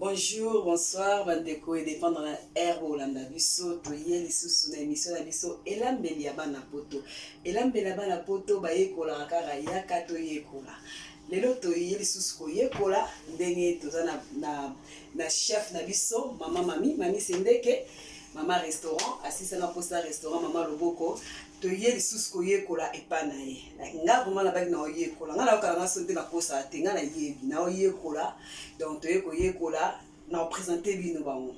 Bonjour, bonsoir bandeko e dépendre na heure bolanda biso. Toye lisusu na émission na biso Elambeli ya bana Poto. Elambeli ya bana Poto, bayekolaka kaka, yaka toyekola. Lelo toye lisusu koyekola ndenge toza na chef na biso, mama Mami, Mami Sendeke, mama restaurant, asisanga mposa restaurant mama loboko. Toye lisusu koyekola epa na ye. Nga vraiment nabaki na oyekola, nga nayokala nga so te, nakosala te, nga nayebi na oyekola. Donc toye koyekola na oprésente bino bango,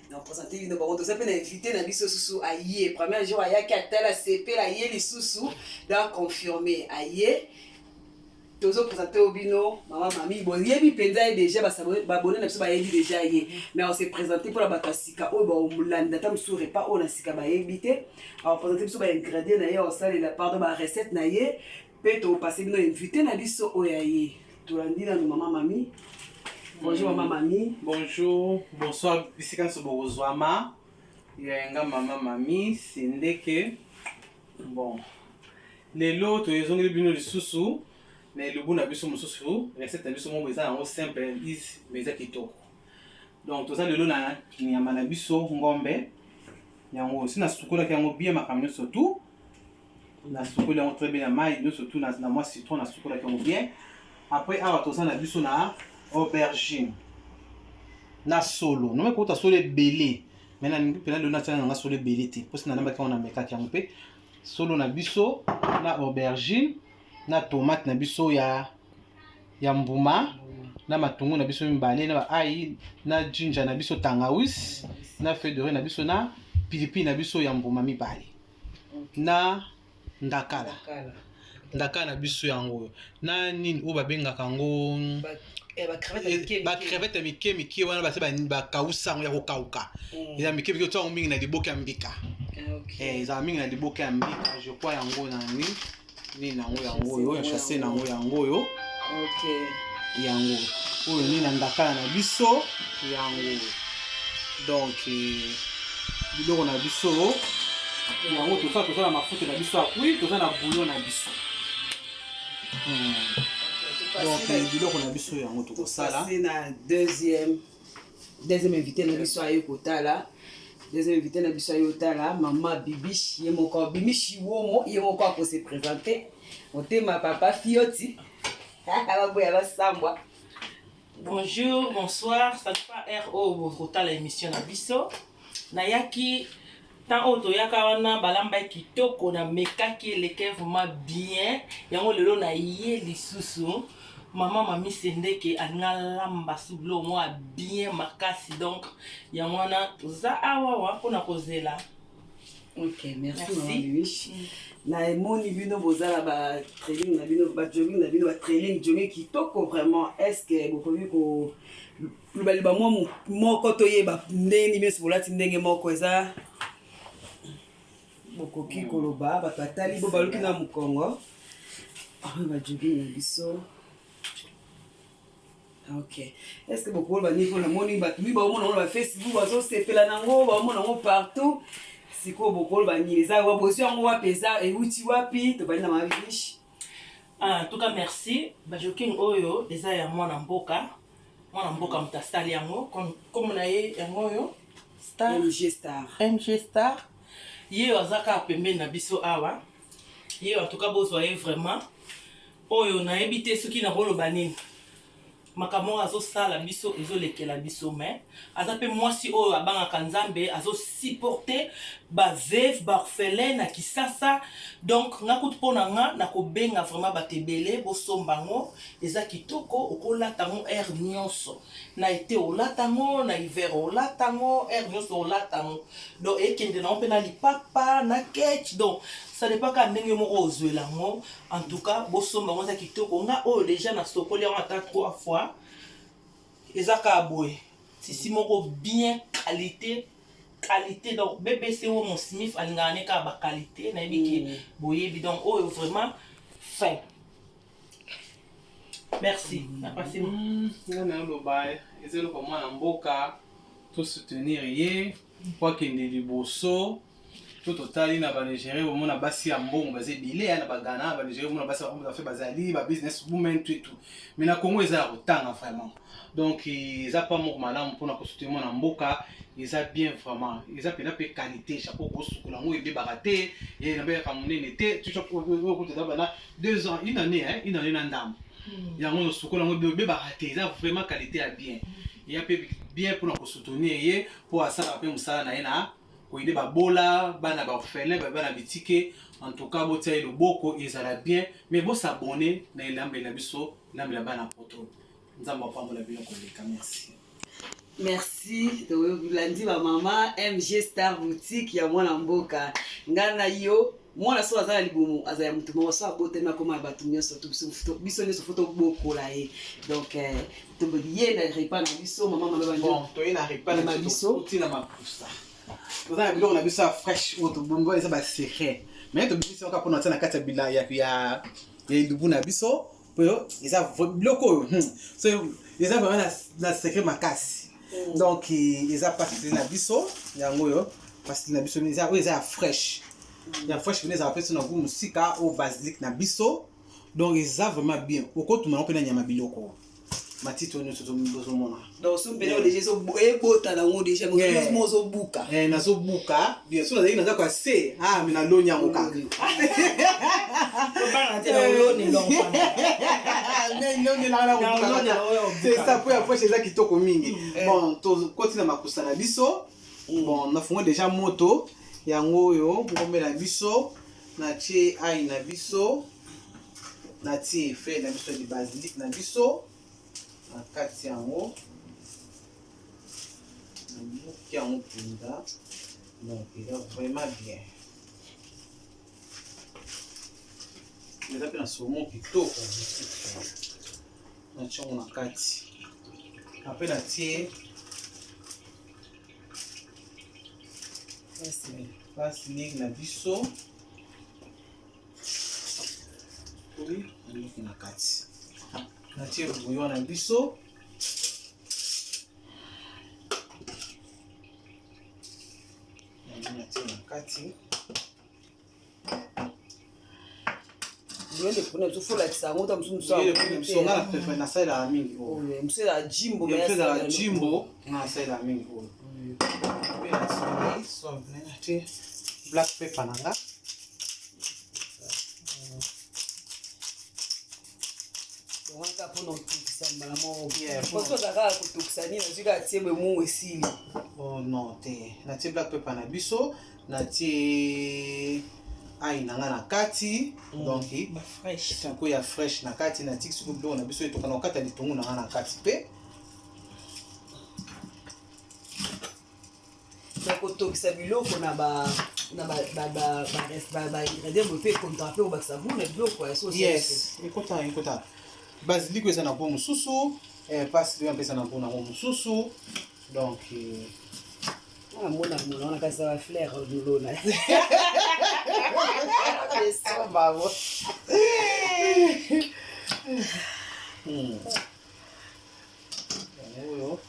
na oprésente bino bango. Toza mpe na invité na biso susu. Aye premier jour, ayaki, atala, sepela, aye lisusu, donc confirmé aye. Tozoprésente oyo bino mama Mami. Boyebi mpenza ye déjà, babone na biso bayebi déjà ye, mais ose présente mpona bato ya sika oyo baolanda ata mosusu repas oyo na sika bayebi te. Aoprésente biso baingrédient na ye aosalela, pardon, barecette na ye, mpe topase bino invité na biso oyo aye. Tolandi nanu mama Mami. Bonjour, mama Mami. Bonjour, bonsoir, bisika nyonso bokozwama. Ya nga mama Mami Sendeke. Bon, lelo toyezongeli bino lisusu na elubu na biso mosusu, recette na biso moko. Eza yango simple, easy, mais eza kitoko. Donc toza lelo na nyama na biso ngombe. Yango si nasukolaki yango bien, makambo nyonso tout nasukoli yango très bien na mai nyonso tout na mwa citron, nasukolaki yango bien. Après, awa toza na biso na aubergine na solo. Nomai kouta solo ebele, mais nalingi mpena lelo natiana nanga solo ebele te, mposi nalambaki yango, namekaki yango mpe. Solo na biso na aubergine na tomate na biso ya mbuma na matungu na biso mibale na baail na ginger na biso, tangawis na feuille dorée na biso na pilipili na biso ya mbuma mibale na ndakala. Ndakala na biso yango oyo na nini oyo babengaka yango? Bacrevette ya mike mike wana, basi bakausa yango ya kokauka, eza mike mike. Otia yango mingi na liboke ya mbika, ezala mingi na liboke ya mbika, je crois. Yango na nini nini yango, yango oyo ya chasse nango, yango oyo, yango oyo nini na ndakala na biso, yango oyo. Donc biloko na biso yango toza na mafuta na biso ya cuire, toza na bouillon na biso. Donc biloko na biso yango tokosala. Na deuxième invité na biso aye kotala, deuxième invité na biso aye kotala, mama Bibish ye moko, Bimishi Womo ye moko akose présenter. Motema papa Fioti baboya basambwa. Bonjour, bonsoir, ça dépend heure oyo bokotala émission na biso. Nayaki ntan oyo toyaka wana, balambaki kitoko, namekaki, eleke vraiment bien. Yango lelo naye lisusu. Mama Mami Sendeke alingi alamba su biloko moko ya bien makasi, donc yango wana toza awawa mpona kozela. Ok, merci, merci. Mama Bibish, na emoni bino boza na batraining na bino, bajogging na bino, batraining jogging kitoko vraiment. Est ce que bokoki kolobaliba mwa moko, toyeba ndenge nini nyonso bolati ndenge moko eza? Bokoki koloba, bato batali bo baluki na mokongo bajogging na biso. Ok, est ce que bokoloba nini? Mpo namoni bato mingi baomona yango na bafacebook, bazosepela nango, baomona yango partout. Sikoyo bokoloba nini? Eza bozwi yango wapi? Eza euti wapi? Tobandi na mama Bibish. En tout cas merci. Bajogging oyo eza ya mwana mboka, mwana mboka moto asali yango. Kombo na ye yango oyo Star. MG Star. MG Star, ye oyo aza kaka pembeni na biso awa. Ye en tout cas bozwa ye vraiment. Oyo nayebi te soki nakoloba nini, makambo oyo azosala biso ezolekela biso, mais aza mpe mwasi oyo abangaka Nzambe, azosupporte baveuve, baorphelin na Kisasa. Donc nga kutu, mpo na nga, nakobenga vraiment bato ebele bosomba yango. Eza kitoko, okolata yango heure nyonso, na été olata yango, na hiver olata yango, heure nyonso olata yango. Donc ekende nango mpe na lipapa na ketch, donc ça dépend kaka ndenge moko ozwela yango. En tout cas bosomba yango, eza kitoko. Nga oyo déjà nasokoli yango ata trois fois, eza kaka boye, tissu moko bien, qualité, qualité. Donc BBC Womo Smith alingaka ne kaka baqualité, nayebi ke boyebi. Donc oyo vraiment fin. Merci, napasi. Nga naloba eza eloko mwana mboka, tosoutenir ye po akende liboso. To totali na banigeria, omona basi ya mbongo baza ebele ya na bagana, banigeria omona basi ya fe bazali ba business women, tout et tout, mais na Congo eza ya kotanga vraiment. Donc eza pa moko malamu mpona kosoutenir mwana mboka, eza bien vraiment, eza mpena mpe qualité. Chapeau kosukola yango ebebaka te, nabeyaka monene te, eza bana 2 ans, une année, hein, une année na ndambo yango nosukola yango ebebaka te. Eza vraiment qualité ya bien, eya mpe bien mpona kosoutenir ye, mpo asalaka mpe mosala na ye na koyede babola, bana baorphelin, bana bitike. En tout cas, botia ye loboko, ezala bien. Mais bos'abonner na elambeli na biso, elambeli ya bana poto. Nzambe apambola bino koleka. Merci. Merci. Tolandi bamama MG Star Boutique ya mwana mboka. Ngai na yo, mwana so aza na libumu, aza ya motu moko, so abotami akoma ya bato nyonso. Biso nyonso fo tobokola ye. Donc ye na repas na biso, mama mama. Bon, toye na repas na biso. Tina makusa, toza na biloko na biso ya fresh oyo tobomba, eza basecret, mais tobimisi kaka mpona tia na kati ya bila ya elubu na biso, po eza biloko oyo so eza vraiment na secret makasi. Donc eza pasili na biso yango oyo, pasili na biso oyo eza ya fresh, ya fresh pene, ezala mpe so na goût mosika oyo basilic na biso. Donc eza vraiment bien, okotuma yango mpe na nyama, biloko matiti oyo nyonso tozomona. Donc so mpena oyo déjà ebota nango déjà mo ozobuka. Nazobuka bien so, nazalaki naza kwa se, ah, me naloni yango kaka. Tobanga te na oloni longo. C'est ça, po ya fresh eza kitoko mingi. Bon, tokoti na makusa na biso. Bon, nafungo déjà moto yango oyo, ngombe na biso, natie ail na biso, natie feuille na biso ya basilic na biso na kati yango, nabuki yango mpenza. Donc eza vraiment bien, eza mpe na saumon kitoko. Natie yango na kati, ape natie basilic na biso oyi na kati, natie bouillon na biso. Natie na kati. Bouillon de poulet biso, folakisa yango ta mosusu. Mosusu nga na préfère nasalelaka mingi oyo. Mosusu ezala jimbo. Mosusu ezala jimbo, nga nasalelaka mingi oyo. Mpe natie black pepper na nga. Wana mpona otokisa mbala moko, poso ozala kaka kotokisa nini, azwi kaka tie boye, mungu esili. Oh non te, natie black pepper na biso, natie ail na nga na kati, donc sikoyo ya fresh na kati. Natiki sikoyo biloko na biso etoka na kokata litungu na nga na kati mpe. Na kotokisa biloko na ba na baingrédient boye mpe ekontaka mpe kobakisa goût na biloko ya so. Yes, ekota, ekota. Basilic eza na goût mosusu, pasili oyo mpe eza na goût nango mosusu. Donc Mona mona wana kasi bafleur lolona. Babo. Yango oyo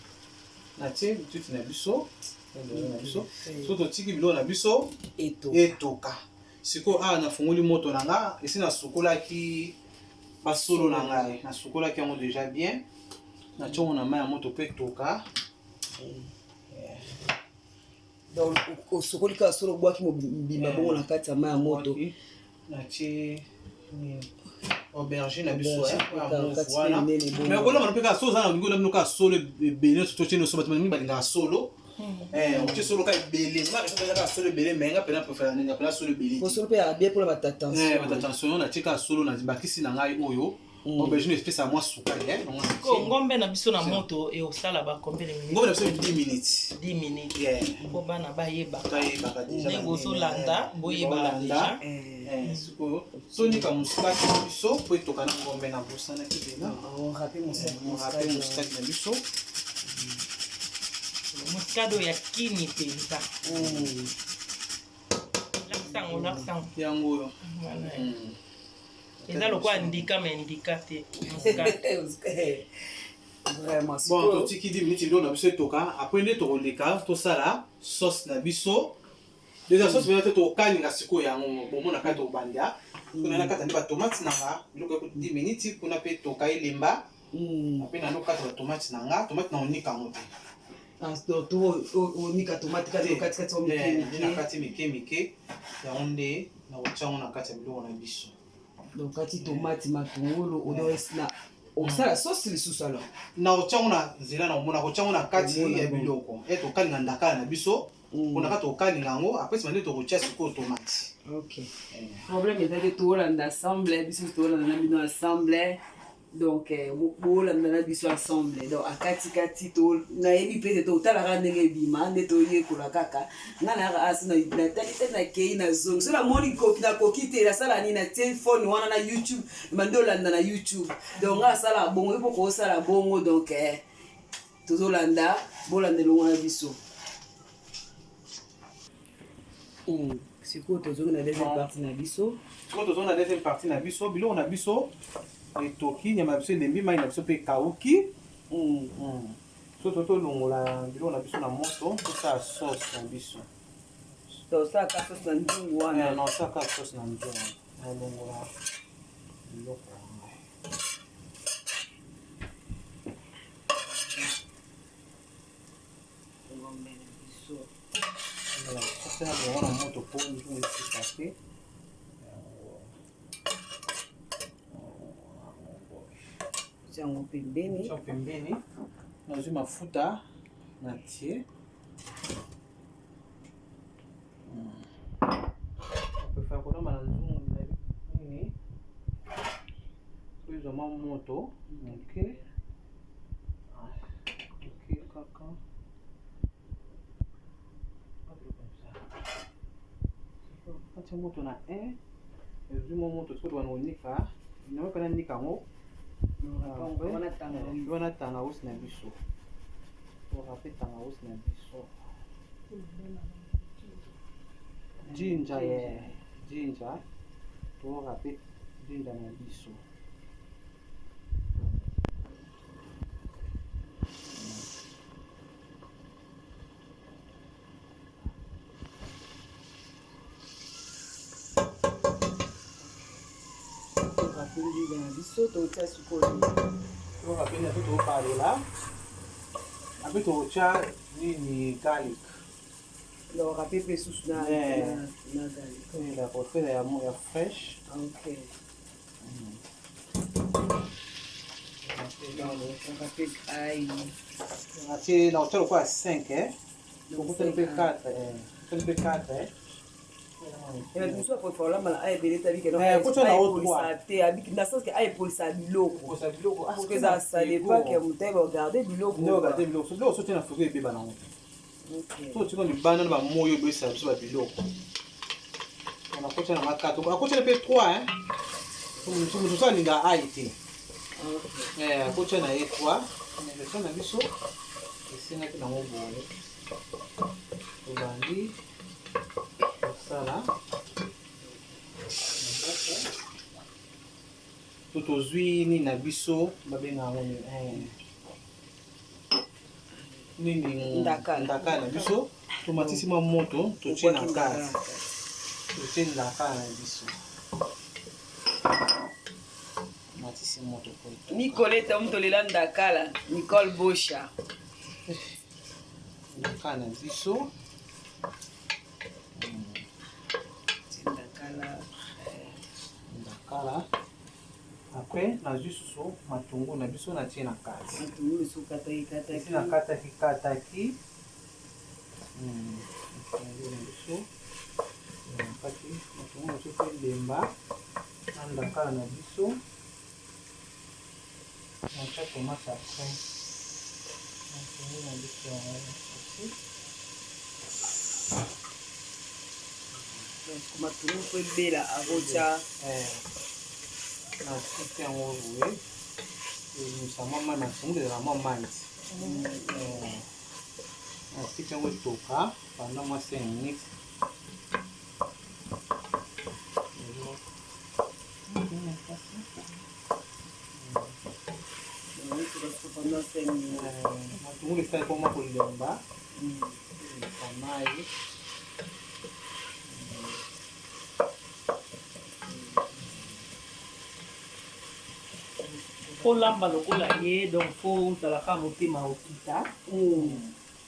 natie bituti na biso na biso so, totiki biloko na biso etoka. Sikoyo awa nafungoli moto na nga, esi nasukolaki basolo na ngai, nasukolaki yango déjà bien, natie yango na mai ya moto mpe etoka. Donc osokoli kaka solo, obwaki mobimba bongo na kati ya mai ya moto. Natie aubergine na biso wana, mais okolamba mpe kaka so oza na olingi olamba kaka solo ebele nyonso, totie nyonso. Bato mingi balingaka solo, otie solo kaka ebele, kaka solo ebele, mais nga mpena préfère nga mpena solo ebele. Solo mpe ya bien mpona batatension. Batatension. Natie kaka solo na bakisi na ngai oyo, aubergine epesa mwa sukali. Ngombe na biso na moto eosala ba combien de minutes? Ngombe na biso 10 minutes. 10 minutes, mpo bana bayebaka ndenge bozolanda, boyebaka déjà. Sikoyo tonika muscade na biso po etoka na ngombe na bosanaki dena râper. Muscade na biso. Muscade oyo ya kini mpenza, laksango, laksango. Yango oyo. Eza lokola ndika, me ndika te. Vraiment. Bon, totiki 10 minutes, biloko na biso etoka. Après nde tokoleka tosala sauce na biso. Déjà sauce mpenza te, tokokalinga sikoyo yango, bomona kaka tokobanda kuna na kata nde batomate na nga, biloko ekuti 10 minutes kuna mpe toka elemba. Ape na lokata batomate na nga, tomate na onika yango te. Onika tomate kati kati kati mike mike. Na kati mike mike, yango nde na kotia yango na kati ya biloko na biso. Donc kati tomate, matungulu, odoesna osala sauce lisusu alors. Na kotia yango na nzela na komona kotia yango na kati ya biloko e tokalinga ndakala na biso mpona kaka tokalinga yango, après nsima nde tokotia sikoyo tomate. Ok, problème eza te, toolanda ensemble, biso toolanda na bino ensemble. Donc boolanda na biso ensemble. Donc akatikati nayebi mpe te, totalaka ndenge ebima nde toyekola kaka. Nga nayaka asi natali te, nakei na zongi so namoni nakoki te, nasala nini? Natie phone wana na YouTube, bandi olanda na YouTube. Donc nga asalaka bongo, yo mpo koosala bongo. Donc tozolanda, bolanda elongo na biso. Sikoyo tozongi na deuxième partie na biso. Sikoyo tozongi na deuxième partie na biso. Biloko na biso etoki, nyama na biso elembi, mai na biso mpe ekauki. So tolongola biloko na biso na moto, tosala sauce na biso. Tosalaka sauce na nzungu wana? Na osalaka sauce na nzungu, nalongola biloko yango. Ngombe na biso. Tosala biloko na moto mpo nzungu esika te. Yango pembeni. Pembeni, nazwi mafuta, natie. Préfère kolamba na nzungu nini so ezwa mwa moto moke moke kaka atia moto na 1, ezwi mwa moto. Sikoyo tobanda konika yango, mpena nika yango wana tangawisi na biso, orape tangawisi na biso, ginger, ye ginger, torape ginger na biso. Torape ginger na biso, totia sikoyo. Torape na biso, topalola ape, totya nini, garlic. Donc rape mpe susu na garlic. La kofela ya fresh. Ok, donc rape ail. Natie na otya lokola 5, okutani mpe 4, okutani mpe 4. Bato mosusu aprefa olamba na ail ebele te, abiki te, abiki na sens ke ail epolisa biloko. Kosa biloko. Parce que eza ça dépend ke moto ayeba ogarde biloko. Nde ogarde biloko, biloko so tie na frigo ebeba nango. So otika libanda na bamoi oyo ebebisaka biso babiloko. Nakotya nanga 4, akotya mpe 3. Moto mosusu alingaka ail te, akotya na ye 3. Version na biso esengaki nango boye, tobandi kosala maboko to tozwi nini na biso, babenga yango nini? Ndakala. Ndakala na biso. Tomatisi mwa moto, totie na kati, totie ndakala na biso, matisi moto po etoka. Nicolete omutolela ndakala, Nicole Bosha. Ndakala na biso. Ndakala. Ndakala, après nazwi susu matungulu na biso, natie na kati. Matungulu esi okataki kataki. Esi nakataki kataki matungulu na biso na kati. Matungulu na biso mpe lemba na ndakala na biso, natya tomate. Après matungulu na biso yango aussi. Donc matungulu mpo ebela akotya. Natiki yango boye, ebimisa mwa mai. Matungulu ezala mwa mai ti, natiki yango etoka pendant mwa 5 minutes. Pendant 5 minutes. Matungulu esali mpo mwa kolemba, ebimisa mai. Kolamba lokola ye, donc faut ozalaka motema okita.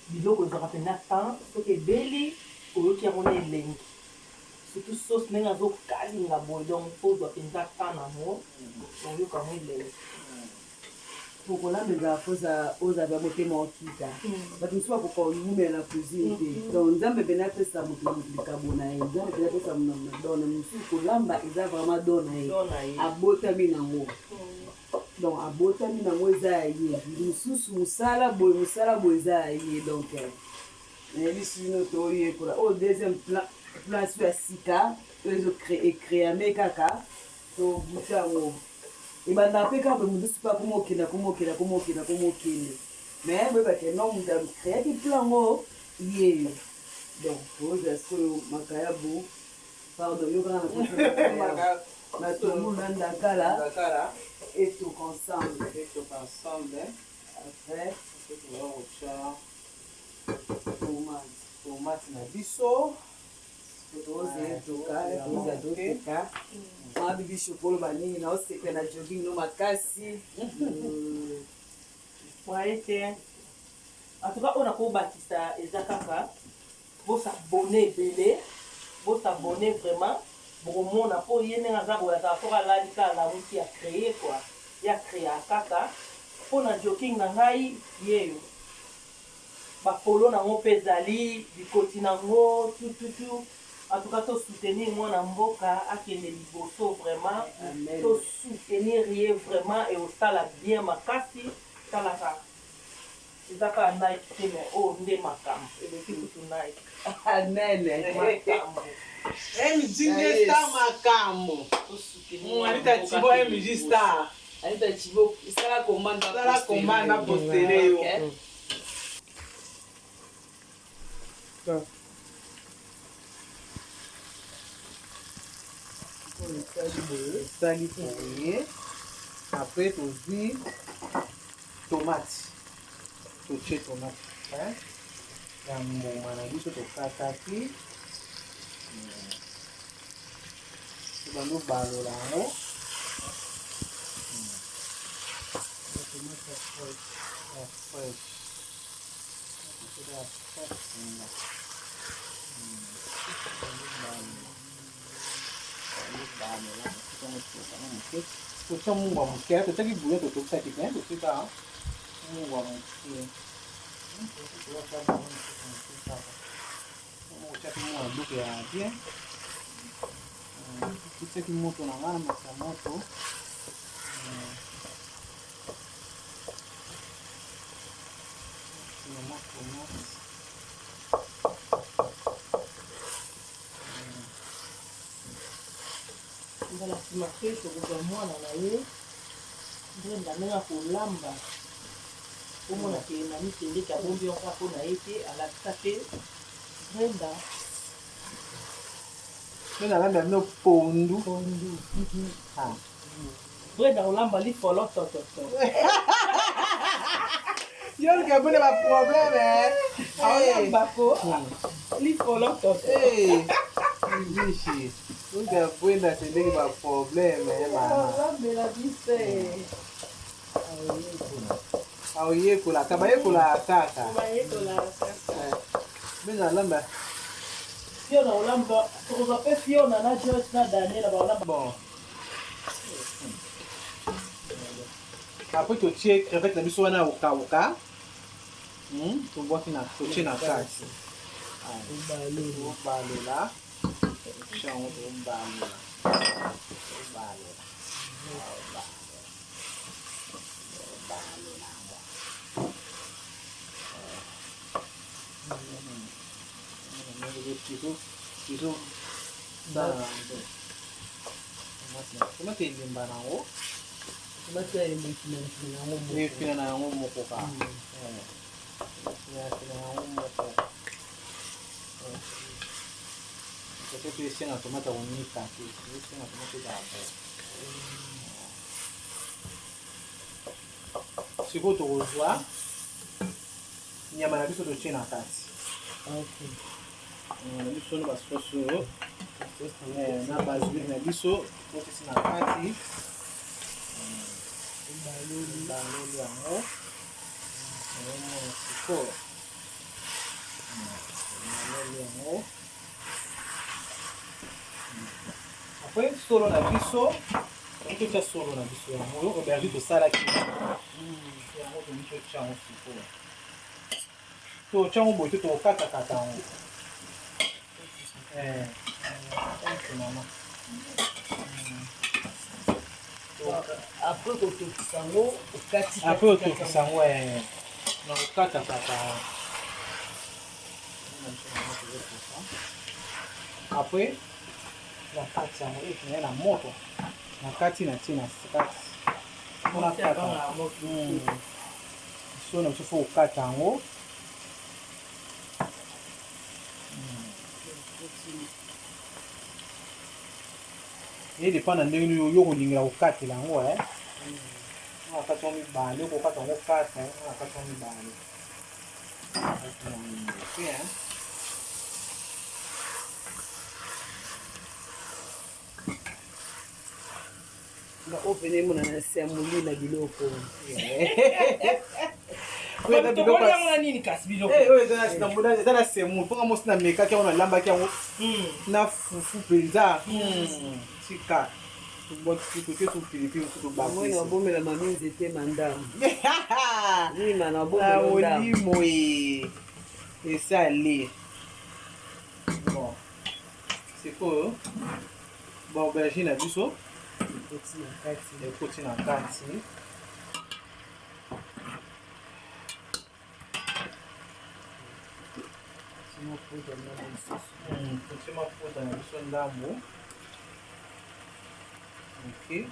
Biloko ezwaka mpenza temps, soki ebeli oyoki yango na elengi, surtout sauce ndenge azokalinga boye, donc faut ozwa mpenza temps nango, oyoka yango elengi. Po kolamba ezala faut ozala motema okita. Bato mosusu bakoka oyumela na cuisine te. Donc Nzambe pene apesa moto likabo na ye, Nzambe pene apesa don na mosusu. Kolamba eza vraiment don na ye. Don na ye. Abotami nango, donc abotami nango, eza ya ye. Mosusu mosala boye, mosala boye eza ya ye. Donc nayebi bino toyekola oyo deuxième place ya sika oyo ezoecréame kaka. Tobuta yango, ebandaka mpe kaka boye, mosusu mpe akoma okende, akoma okende, akoma okende, akoma okende, mais boyebake non, moto acréaki plan yango yeyo. Donc tozwa sikoyo makayabu, pardon, yokaka na matungulu na ndakala. Ndakala. Etoka ensemble. Etoka ensemble. Après toza kotya tomate. Tomate na biso. Toza etoka, toza toteka mwa bibi shokolo banini naosepela na jogging no makasi. Waye te, en tout cas oyo nakobakisa eza kaka bos'abonner ebele, bos'abonner vraiment, bokomona mpo ye ndenge aza boye, azala soki alali kaka, alamuki ya créer quoi, ya créa kaka. Mpo na jogging na ngai yeyo, bapolo nango mpe ezali bikoti nango tututu. En tout cas tosoutenir mwana mboka akende liboso vraiment. Amen. Tosoutenir ye vraiment, eosala bien makasi. Talaka, eza kaka Nike te, mais oyo nde makambo eleki kutu Nike. Amen. Makambo. MG nde star, makambo. Tosoutenir. Anita Chibo, MG star. Anita Chibo, sala commande. Sala commande, bapostele yo. Ok. Esali boye. Esali boye, après tozwi tomate, totie tomate ya mbuma na biso tokataki, tobandi obalola yango. Tomate ya fresh. Ya fresh, ya fresh mpenza. Balola moke, totia mungwa moke, totiaki bouillon, totokisaki te, totie kaka mungwa moke, otiaki mungwa biloko ya bien, totiaki moto na nga na masa moto. Mwa tomate. Mbala nsima mpe tokozwa mwana na ye Brenda ndenge akolamba, omona ke na mitendeki abombi yango kaka mpo na ye te, alakisa te Brenda. Mpe nalamba bino pondu. Pondu. Brenda kolamba lifolo tototo. Yo luka bone baproblème. Aolambako lifolo toto. Bishi luka bwenda sendeki baproblème, mama. Olambela biso. Aoyekolaka, bayekolaka kaka. Bayekolaka kaka. Mpe nalamba. Fiona olamba, tokozwa mpe Fiona na George na Daniel baolamba. Bon, après totie crevette na biso wana ya kokauka, tobwaki na, totie na kati, tobalola, totie yango, tobalola, tobalola, tobalola yango. Ezosala tomate elemba nango. Tomate elemba yango moko. Efina na yango moko kaka, efina na yango moko. Peut-être esenga tomate ya konika te, esenga tomate ezala boye. Sikoyo tokozwa nyama na biso, totie na kati. Nyama na biso na basauce oyo na basilic na biso, tokotisi na kati. Baloli yango. Omona sikoyo. Baloli yango. Après solo na biso, totya solo na biso yango oyo aubergine tosalaki yango tolingi totya yango sikoyo. Totya yango boye te tokokatakata yango. Eh, mama. Après kotokisa yango okati. Après otokisa yango eh, na kokatakata après na kati yango etinga na moto na kati na tie na kati mpona kata so na biso fo kokata yango. Edépend na ndenge nini yo kolingela kokatela yango. Na kati yango mibale, okokata yango kata na kati yango mibale. Ok. Oyo pene emonana na se ya molila biloko. Tokoli yango na nini kasi biloko? Oyo eza na semoule mponga mosi namekaki yango, nalambaki yango na fufu mpenza. Tika totie so pilipili mosusu. Omoni tobakisi. Obomela mami nzete mandamu nima na obomela ndamu. Molimo e esali bon. Sikoyo baaubergine na biso ekoti na kati. Ekoti na kati. Mafuta ndambo mosusu. Totie mafuta na biso ndambo, ok.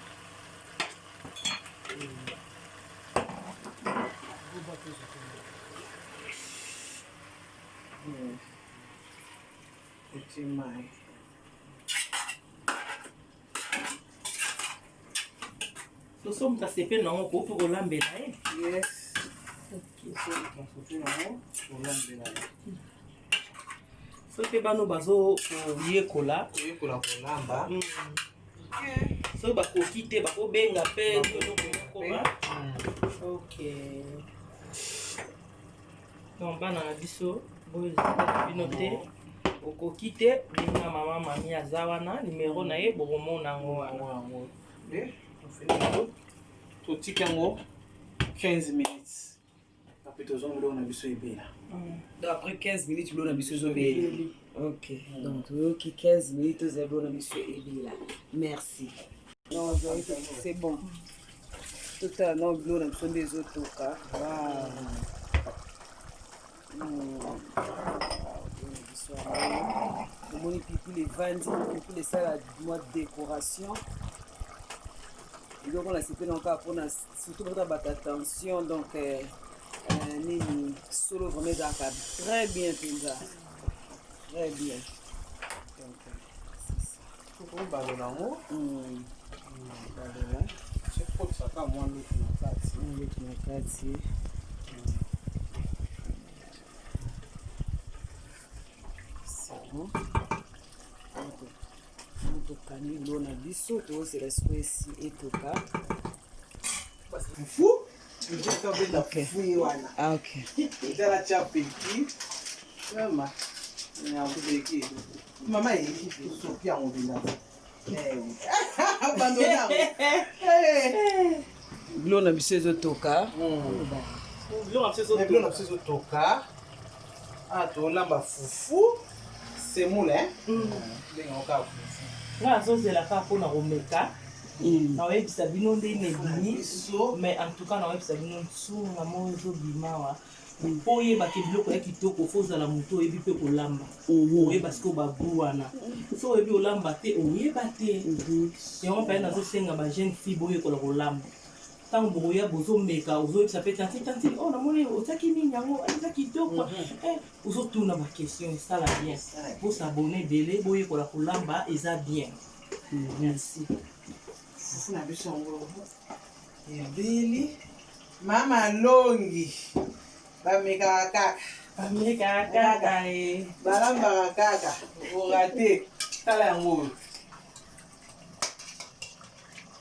Totie mai. Soso moto asepeli nango kopi kolambela ye. Yes, totie yango kolambela ye. So mpe bano bazokoyekola. Koyekola kolamba. Soki bakoki te, bakobenga mpe eloko moko. Ok, donc bana na biso boyo bino te okoki te, benga mama mami, aza wana, numero na ye bokomona yango wana. Yango yango totiki yango 15 minutes, après tozonga, biloko na biso ebela. Donc après 15 minutes biloko na biso ezobela. Ok, donc toyoki 15 minutes, tozala biloko na biso ebela. Merci. Non, c'est bon, totala nao biloko na biso nde ezotoka. Wow. Biso yango omoni pilipili evandi, pilipili esala mwa décoration. Biloko na sepeli nango kaka mpona surtout bota bato attention. Donc nini, solo vraiment ezalaka très bien mpenza, très bien. Donc c'est ça. Tokobalola yango. Balola. Tokotisaka mwa lutu na kati. Lutu na kati. C'est bon, tokangi biloko na biso, tozela sikoyo esi etoka. Fufu tobenda, fufu ye wana. Ah, ok. Ezala tia peki mama yakubeki mama eyeki, tosopi yango mpenza bandona yango. Biloko na biso ezotoka. Biloko na biso. Biloko na biso ezotoka. Ah, tolamba fufu semoule, ndenge yango kaka fufu. Nga azozela kaka mpona komeka, naoyebisa bino ndenge ebimi. Biso. Mais en tout cas naoyebisa bino nsunga moko ezobima awa mpo oyebaki biloko ya kitoko. Fo ozala motu oyebi mpe kolamba, oyeba sikoyo babu wana. So oyebi olamba te, oyeba te yango. Mpe nazosenga bajeune fille boyekola kolamba. Ntango bokoya bozomeka, ozoyebisa mpe tantine: "Tantine, oyo namoni otiaki nini yango eza kitoko." Ozotuna baquestion, esala bien. Bosabone ebele, boyekola kolamba, eza bien. Merci. Fufu na biso yango ebeli. Mama longi, bamekaka kaka. Bamekaka kaka e. Balambaka kaka orate. Tala yango oyo.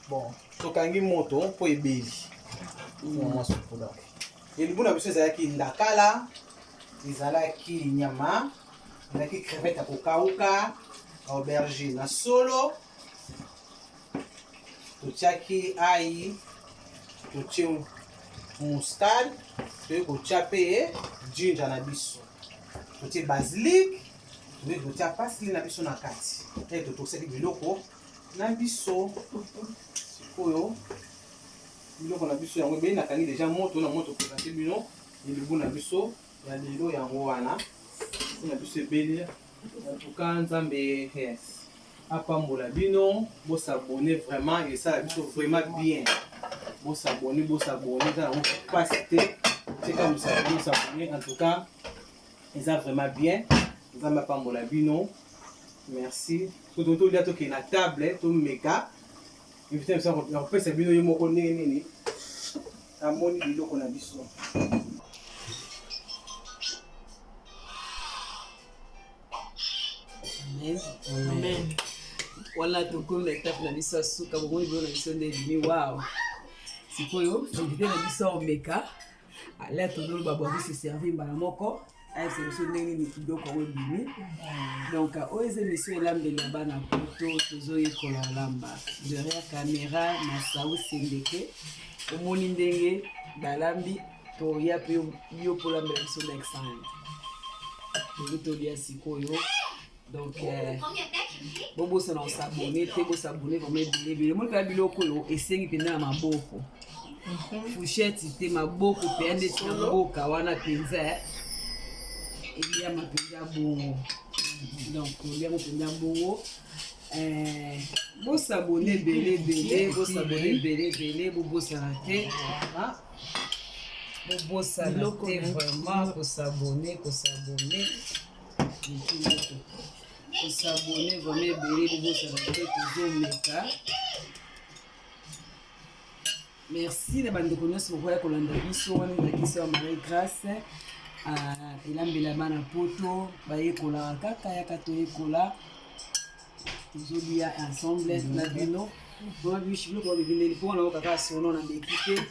Bon, tokangi moto mpo ebeli. Na mwa supu. Donc elubu na biso ezalaki ndakala, ezalaki nyama, ezalaki crevette ya kokauka, aubergine na solo, totiaki ai, totie muscade, toyei kotia mpe ginger na biso, totie basilic, toyei kotia parsley na biso na kati, e totokisaki biloko na biso. Sikoyo biloko na biso yango ebeli, nakangi deja moto na moto. Présente bino elubu na biso ya lelo yango wana na biso ebeli. En tout cas, Nzambe, yes, apambola bino. Bos'abonner vraiment, esala biso vraiment bien. Bos'abonner, bos'abonner, eza yango mpasi te. Tika mos'abonner, os'abonner. En tout cas, eza vraiment bien. Nzambe apambola bino, merci. So tolia, tokende na table, tomeka. Invité biso ya kopesa bino ye moko ndenge nini amoni biloko na biso. Amen. Amen. Wana tokomi na etape na biso ya suka. Bomoni biloko na biso nde ebimi, wow. Sikoyo invité na biso aomeka ala, tozoloba bwaki se servir mbala moko, ayebisa biso ndenge nini biloko yango ebimi. Donc oyo eza émission Elambeli ya bana poto, tozoyekola olamba. Derrière caméra, Masau Sendeke. Omoni ndenge balambi, toya mpe yo mpo olambela biso next time. Tozo tolia sikoyo. Donc bobosana kos'abonner te, bos'abonner vraiment ebele ebele. Omoni mpenza biloko oyo esengi mpenza na maboko, fourchette te, maboko mpenza ndeti na mboka wana mpenza eliama mpenza bongo. Donc oliango mpenza bongo. Bos'abonner ebele ebele, bos'abonner ebele ebele, bobosana te, bobosana te vraiment kos'abonner, kos'abonner, kos'abonner vraiment ebele, bobosana te. Tozomeka. Merci na bandeko nyonso bokoya kolanda biso. Wana ezalaki biso ya Marie Grâce, Elambela bana poto, bayekolaka kaka, yaka toyekola. Tozolia ensemble na bino. Mama bishi, biloko babebi ndeni mpo wana kaka sono na mbeki te.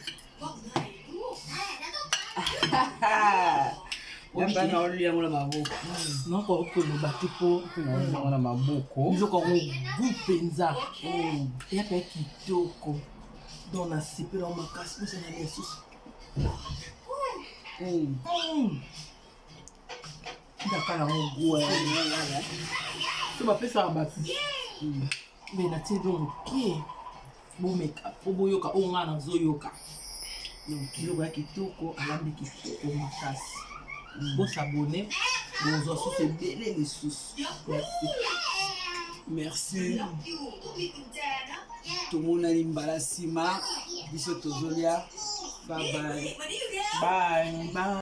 Bana olia yango na maboko. Nakoki koloba te mpo yango na maboko. Biloko yango gu mpenza eyaka kitoko. Donc nasepela makasi ozala lisusu ndaka yango gu so bapesaka bato me natie donc mokie. Bomeka mpo boyoka oyo ngai nazoyoka. Donc biloko ya kitoko, alambi kitoko makasi. Bos'abonner, bozwa susu ebele lisusu. Merci. Merci, tomonani mbala nsima. Biso tozolia. Bye bye. Bye. Bye.